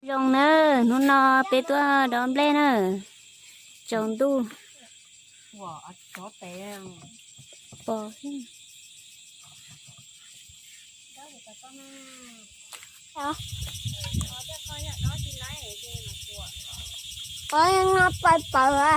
Zoo na, hnub no peb tuaj dob nplej na, tsaus ntuj. Pos. Pos no pais pawg a.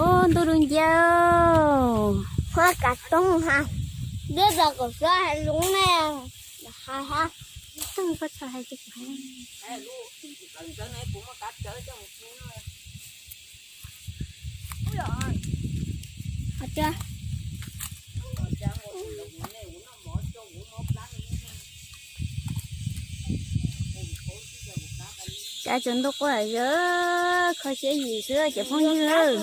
Ub, ntuj dub nciab. Huab kav toob ha, twb tau kom xub hais lus ne, hais ha. Txog hais tias kuv hais. Cas tsaus ntuj quaj yog kho siab yim xwb cov phooj ywg.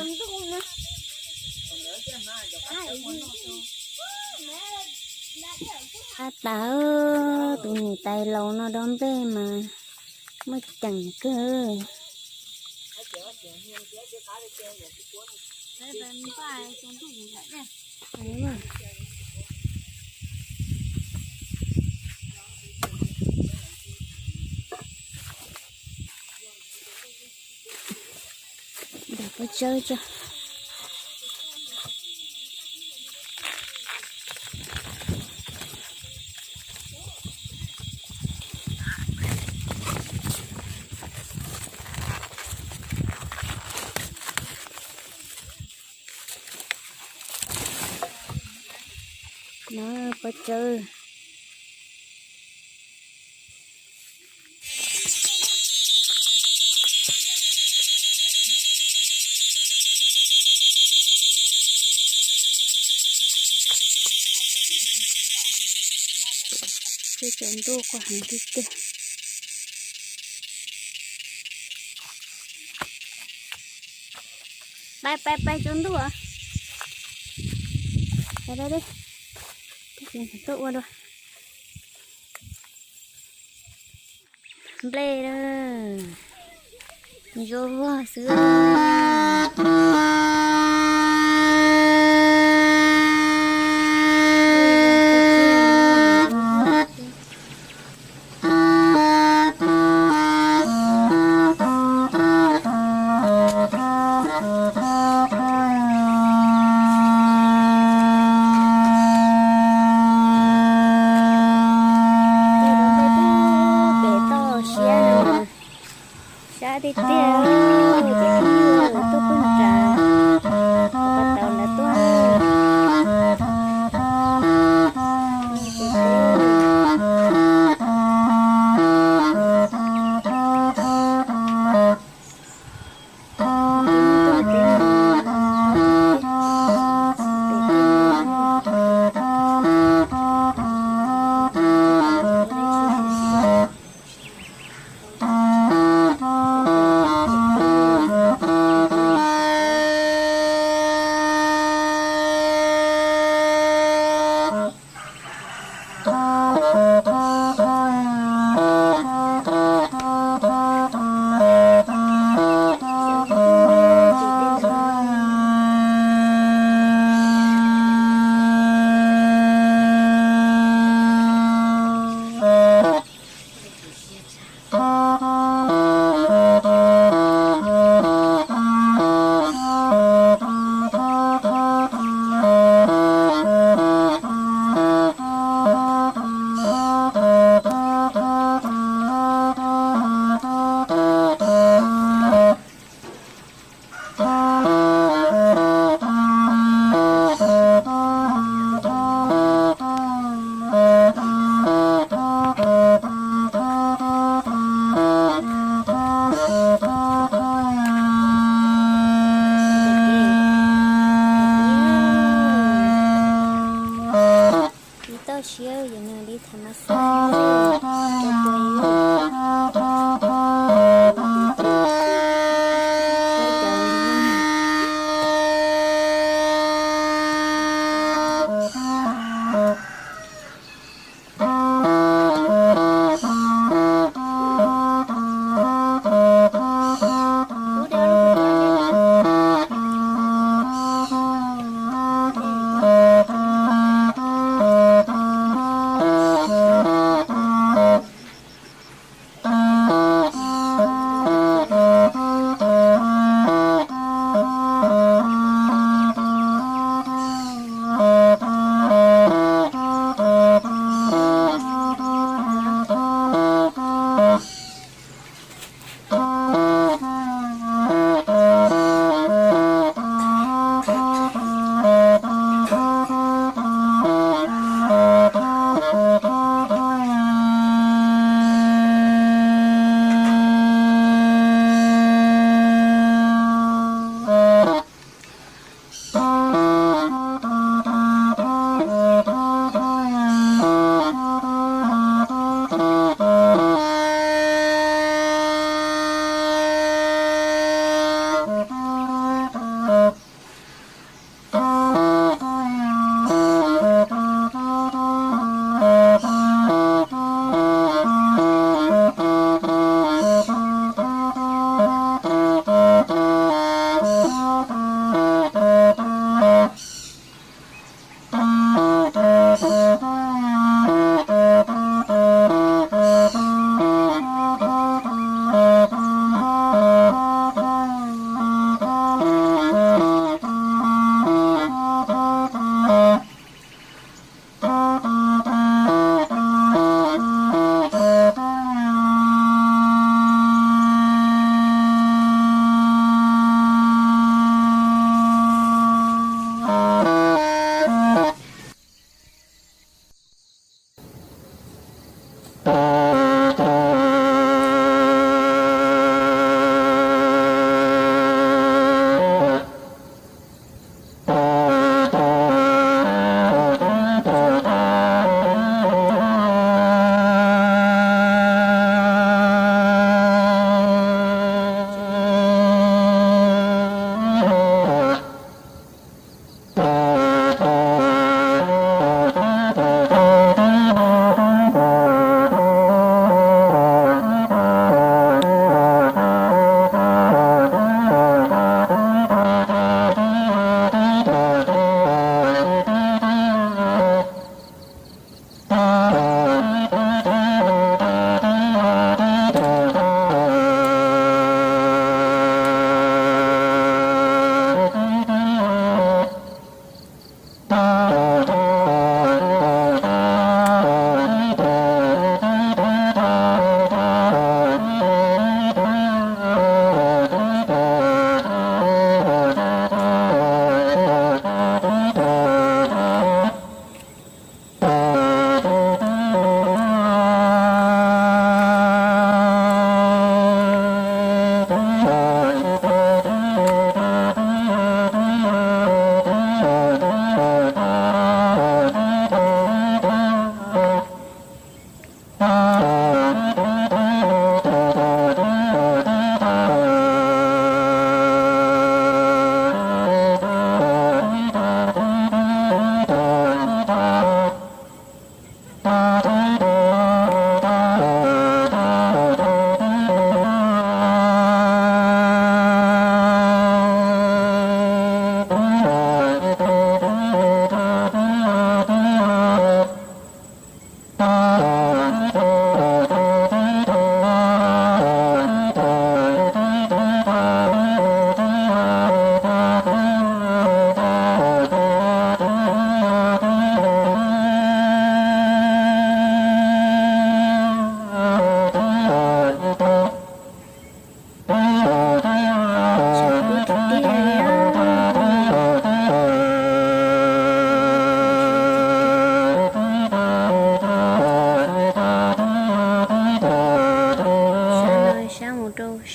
Tab tas tus niam tais laus no dob nplej mas muaj ceem kawg. Nram pob tsawb tso. No pob tsawb. Tej cov ntuj quaj heev tiag tiag. Pais pais pais tsaus ntuj. Pais dab deb, tuaj ua dua. Nplej zuj vog xwb. Pem toj siab no, sab tiag tiag, ces tuaj pem nram, pas tau lawv tuaj.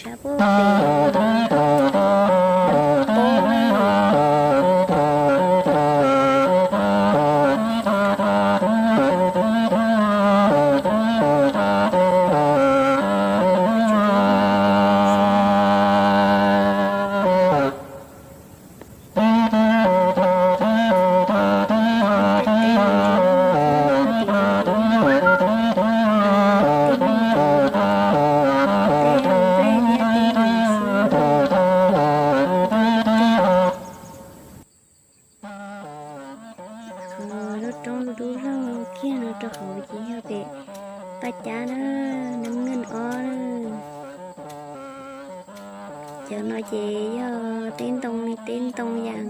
Sab puag pem, qhov lub roob dub dub zog kiag no rau hauv ces yog pem Paj Cab na, Nam Ngaj ob na. Cov no ces yog teb ntoo li teb ntoo yas.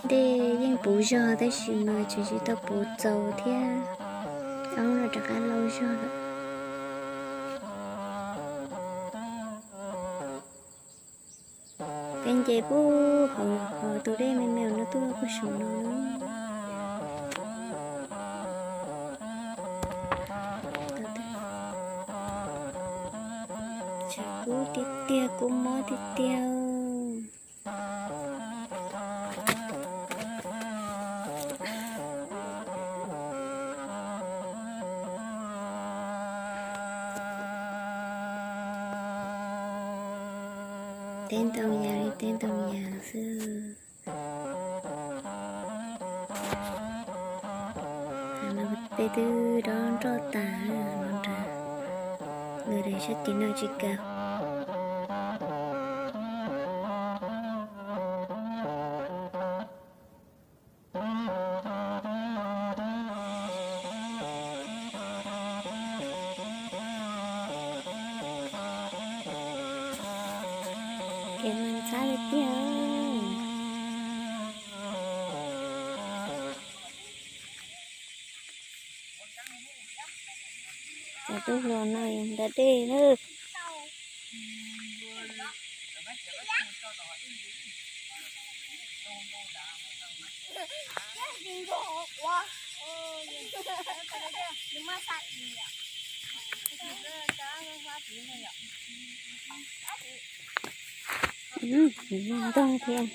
Dej yeej puv zog tab sis mas tseem tsis tau puv txaus thiab, ob lub no rov qab lau zog lawm. Peb nce puag hauv, hauv tus dej me me no tuaj puag saum no na. Tshav kub tiag tiag, kub mob tiag tiag. Teb ntoo yas li teb ntoo yas xwb. Peb twb dob nroj tas no nrad, los daim sab tim no tsis kav. Kev mas ntxhab tiag tiag. Cov tub hluas no yog nta dej na. Ntog thiab.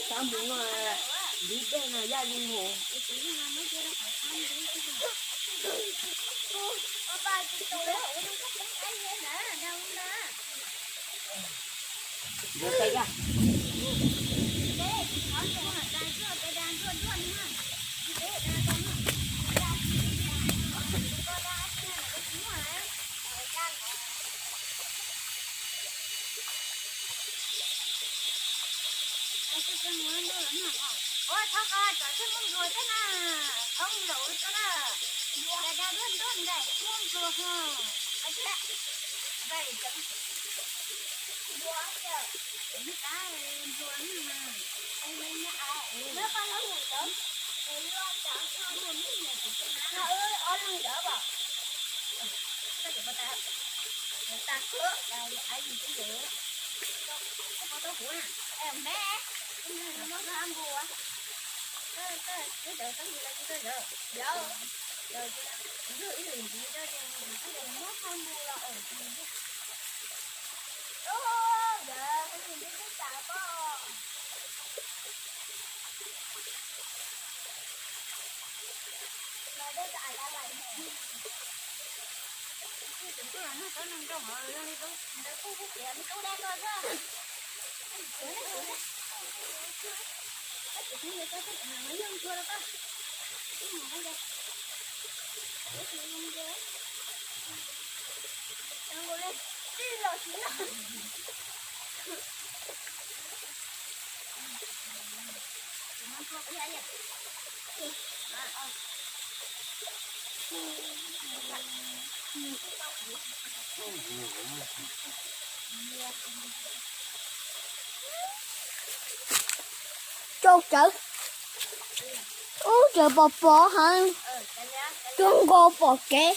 Xav mus no, ntiv dej no yaj li mus. Ua tau yaj. Ua, thov qhov tsom thiaj muaj npluag thiab na, thov nplaum rau na, da da duab ntuag nraim muaj npluag ho, npluag na, tas khwb, ai yus twb yus, tau huv na, me, npluag, yog ib lwm ntxiv rau ces muab thauj ntu los. Ntawd, ntawd, ntawd, Tsau tsawv, ub tsawv pos pos heev, tsau nkaus pom kev.